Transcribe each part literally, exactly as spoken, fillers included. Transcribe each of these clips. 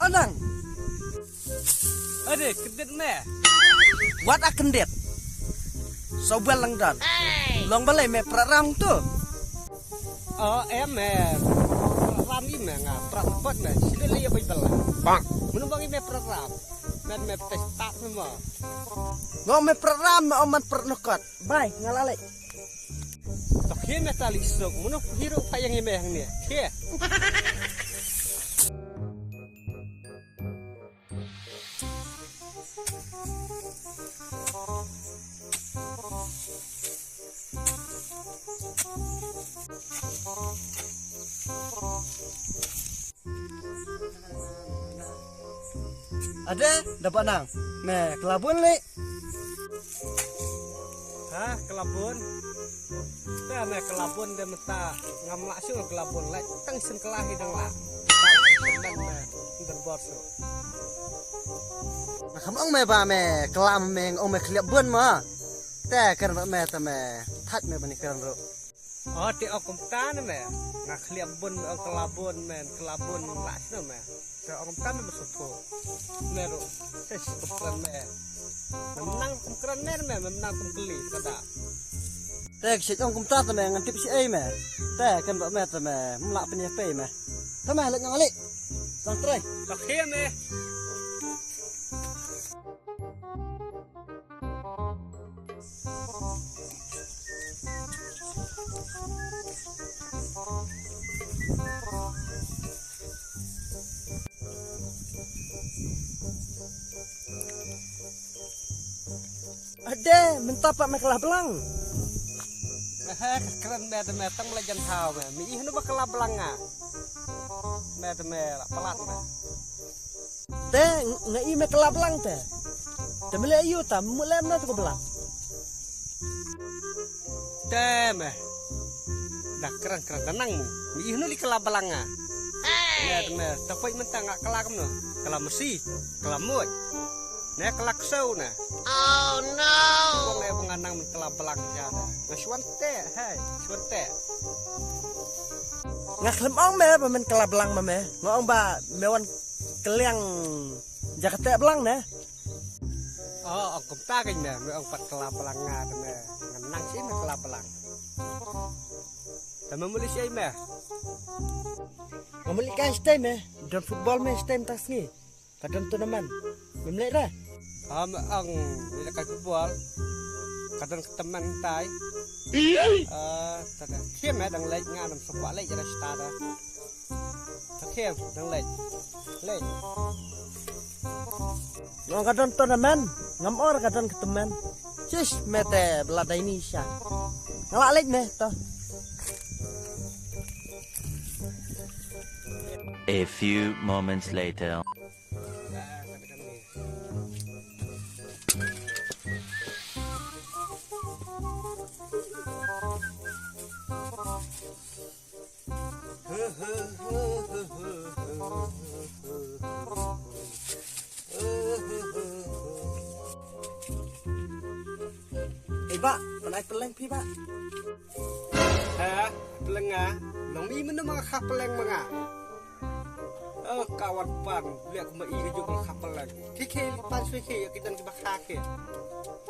Anang. Ade, kyndit me. Wat a kyndit. Sobal lang dan. Long balei me prarang tu. Oh, em me. Prarang i me nga, prarang me. Sila le ya bai bala. Bang. Menu bang i me prarang. Men me pes tak me ma. Ngo me prarang me oman pernokot. Bai, nga la leh. Tok hi me tali suk, munu hiru pa yang ime hang ni. Hi. Ade, dapat nang. Me, kelabun le. Ha, kelabun. Te me kelabun de mata ngam lah shu kelabun le. Tang sen kelahi dang lah. Tang sen me, dan bor shu. Nakam ong me ba me kelam me ong me keliap bun ma. Te keren me te me. Thaj me bani keren ru. Oh, te ong kumta ne me. Nga khliap bun me ong kelabun me, kelabun lah sino me. Te ong kumta me masuk tu. Me ru. Ses kumkran me. Memang kumkran me me, memang kumkeli kada. Te ksit ong kumta te me ngan tip si ei me. Te kan ba me te me mlak pynïapei me. Te me lek ngali. Lang trai. Pakhia me. Ade, mynta pat me kela blang. Eh, ka kren me te me tang mela jan thaw me. Me ih nu ba kela blang nga. Me te me la palat me. Te, ng-, nga i me kela blang te. Te mele ayu ta, mele mna tu ko blang. Te me. Da kren kren da nang mu. Me i hnu li kela blang nga. Me te me, ta poi mynta nga kela kumno. Kela masi, kela moj. Ne kela ksau ne. Oh no. Ko nge nga nang men kela blang ja ne. Nga shwan te, hai, shwan te. Nga khlem ong me ba men kela blang ma me. Nga ong ba me wan keliang ja kate blang ne. Oh, ong kumta kein me, me ong pat kela blang nga te me. Nga nang si me kela blang. Te me muli si me. Nga muli kai stai me, don football me stai tas ngi. Ka don tournament. Me mlei ra. Ah, me ong, me kai football. Ka don tournament tai. Ah, ta da. Khie me dang leit nga nam sokwa leit ra sta da. Khie dang leit. Leit. Ngam ka don tournament, ngam or ka don ka temen. Sis, me te bela dai ni sha. Nga la leit me to. A few moments later. Eba, pynai peleng phi ba. Ha, peleng nga. Long mi menu manga kha peleng manga. Oh, kawan pan, beliak kuma i ka juk manga kha peleng. Ki ki li pan sui ki, ki dan ki ba kha ki.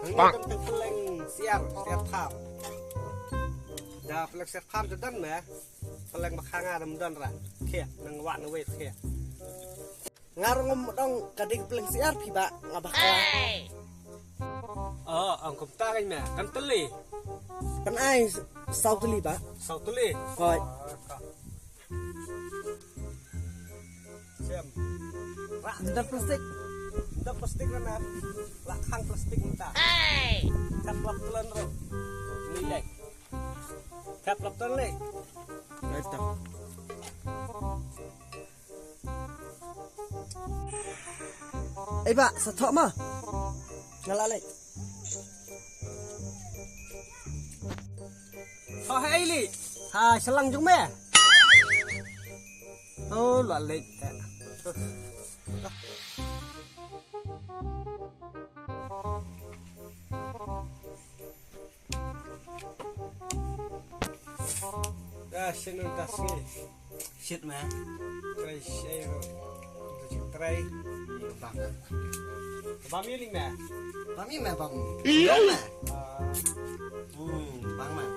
Hang ni kan peleng siar, siar pham. Da peleng siar pham da dan me. Peleng ba kha nga dam don ra. Khia, nang wa na wei khia. Nga rong ngam dong ka dei ka peleng siar phi ba nga ba kha. Oh, ong kumta kein me. Kan teli. Kan ai saw teli ba. Saw teli. Hoi. Sem. Ra. Nda plastik. Nda plastik na na. La khang plastik nta. Hey. Kat lap tulan ro. Ni dai. Kat lap tulan le. Right. Ei ba, sa thoh ma. Nga la leh. Thoh ei li. Ha, shalang jong me. Oh, la leh. Ah, sien un ta sngi. Shit, man. Trai shai ro. Tu chik trai. Bam. Bam ïa li, man. Bam ïa, man, bam. Bam, man. Ah. Hmm, bam, man.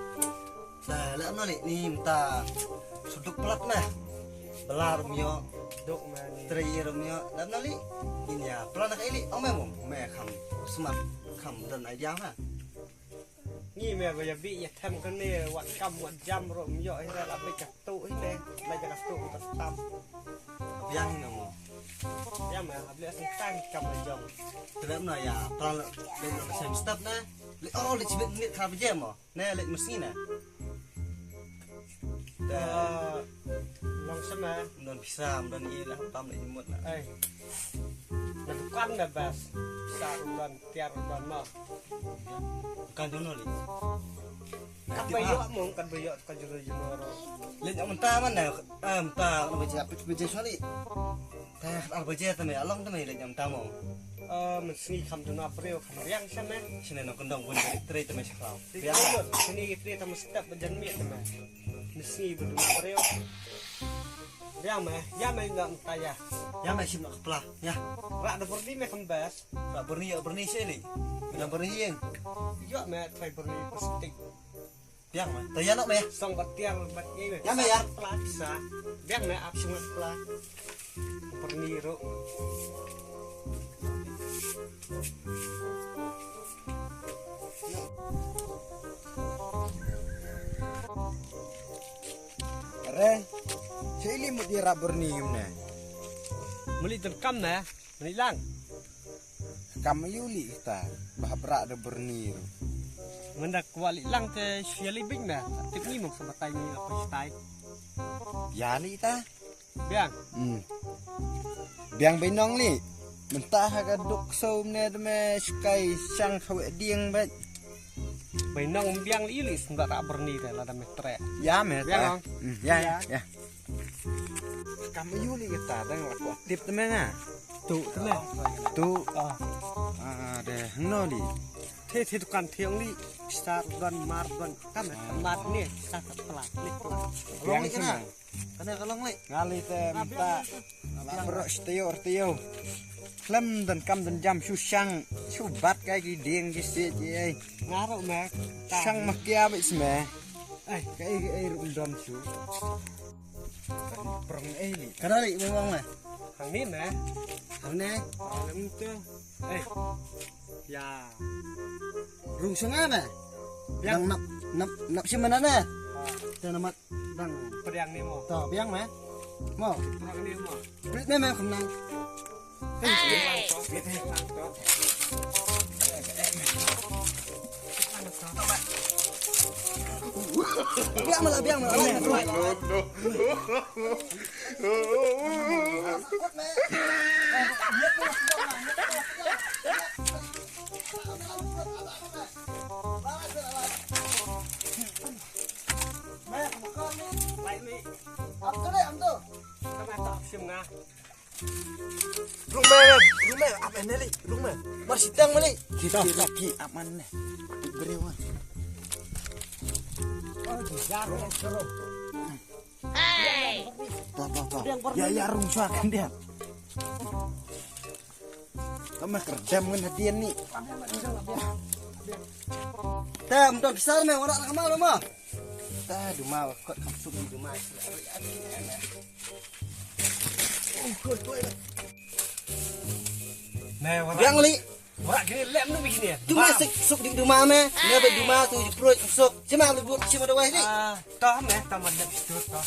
Sa la no li ni mynta. Suduk plat, man. Bala rum ïoh. Duk, man. Trai rum ïoh. La no li. Ni ïa plat na ka ili. Ong me mo. Me kham. Smat. Kham don idea, man. Ngi me ba ïa bi ïa them kane wat kam wat jam ruh ym ïoh hi la bik ka tu hi te. La ja ka tu ka tam. Biang hi na mo. Biang me la bik sing tang kam la jong. Terem na ïa pral le na sem step na. Le oh le chibit minit kha baje mo. Ne le mesngi na. Te long sama. Don pisa don i la tam le mut na. Ai. Na dukan na bas. Pisa don tiar don mo. Kan jono li. Kan ba ïoh mo, kan ba ïoh, kan jono jono ro. Le jam ta man na, em ta, kan ba jia pit pit jia sali. Ta ar ba jia ta me, along ta me le jam ta mo. Eh, men sngi kham duna breu kham riang sha me. Sini no kendong bun tre ta me sha klau. Riang. Sini tre ta me step ba jan mi ta me. Men sngi ba duna breu. Riang me, ya me ngam ta ya. Ya me sim nak kepla, ya. Rak da berdi me kham bas. Rak berni, rak berni sini. Rak berni yang. Ïoh me trai berni plastik. Biang me. Ta ïa nok me. Song bat tiar bat ye me. Ïa me ïa. Pla sa. Biang me ap sung pla. Berni ro. Re. Sa ili mut ïa rap berni ym ne. Muli tengkam ne. Muli lang. Kam ayu li kita, bah bra da berni ru. Menda kwah li lang te shu ïa li bik na. Tip ni mong sa batai ni apa stai. Ya li ta. Biang. Hmm. Biang bainong li. Menta ha ka duk so mne de me skai sang khawe dieng bet. Bainong biang li li senda ra berni de la da me tre. Ya me ta. Biang. Hmm, ya, ya, ya. Kam ayu li kita dang la ko tip te me nga. Tu te me. Tu. Ah. Ah, de hno li. The the dukan the ong li. Star don mar don kam mar ni star pla ni pla. Long li kana. Kana ka long li. Ngali te mta. La bro stio stio. Klem don kam don jam shu sang shu bat ka ki ding ki se ki ai. Ngaro me. Sang ma kia bi sme. Ai ka ai ka ai rum don shu. Prong eh ni. Kada li bang bang meh. Hang ni meh. Hang ni. Hang ni tu. Eh. Ya. Rung sunga meh. Biang. Dang nap nap nap si mana meh. Te namat dang. Pediang ni mo. To biang meh. Mo. Pediang ni mo. Prit meh meh kemnang. Biang mala, biang mala. Rung meh, rung meh, ap en li, rung meh. Mar sitang mali. Kita lagi aman nih. Beri wan. Tuh, tuh, tuh. Ya, ya, rung sua kan dia. Kama kerdam ngan hadian ni. Te mton pisa me wara na kamal ma. Te duma kot kam suk duma. Me wara. Yang li. Wara kini lem nu bikini. Duma suk suk di duma me. Me be duma tu jepro kam suk. Cuma lebur cuma dawai ni. Ah, toh me toh madep tu toh.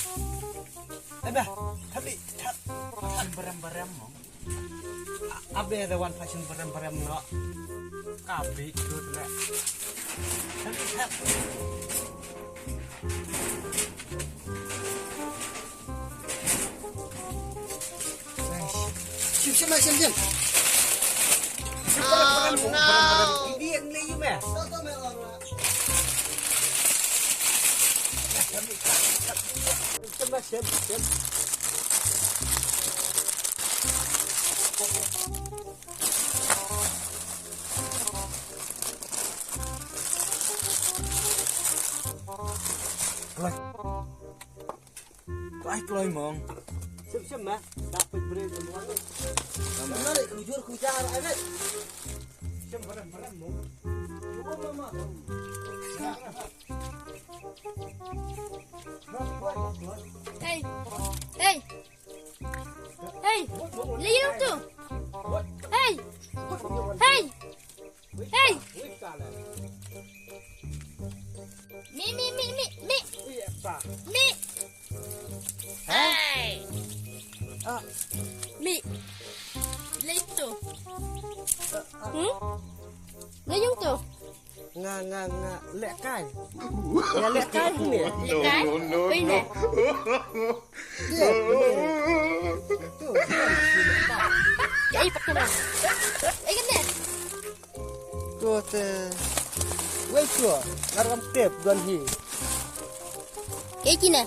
Eh bah, tapi tak. Barem-barem mo. Abe da wan fashion barem-barem no. Kapi good le. Sim sim sim sim. Oh no. Ini yang lagi meh. Sim sim sim. Kloi kloi mong. Sip sip ma. Dak pit bre kum wan. Sama le kujur kujar avet. Sip barang barang mong. Cukup mama. Hey. Hey. Hey. Lei tu. Hey. Hey. Hey. Mi mi mi mi mi. Mi. Hey. Mi. Lei tu. Hmm? Lei tu. Nga nga nga leh kai. Nga leh kai ni. Leh kai? Oi ne. Kaei pat kane? Kaei kane? To te. Wei to. Ngar kam tep don hi. Kaei kine?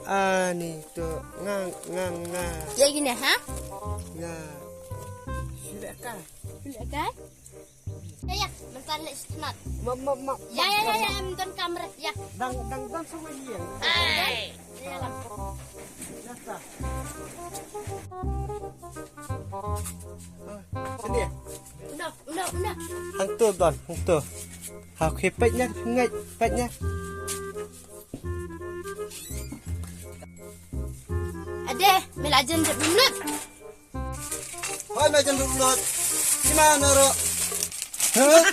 Ani to nga nga nga. Kaei kine ha? Nga. Sila ka. Sila ka? Ya ya, mynta leh shnat. Ma ma ma. Ya ya ya ya, mynta kamera ya. Dang dang dang sama ni ya. Hey. Ya lah. Ya ta. Sini. Udah, udah, udah. Hangtu don, hangtu. Ha khie peit nya, ngai peit nya. Ade, mela jen de bimlut. Hoi ma jen bimlut. Sima noro. Huh?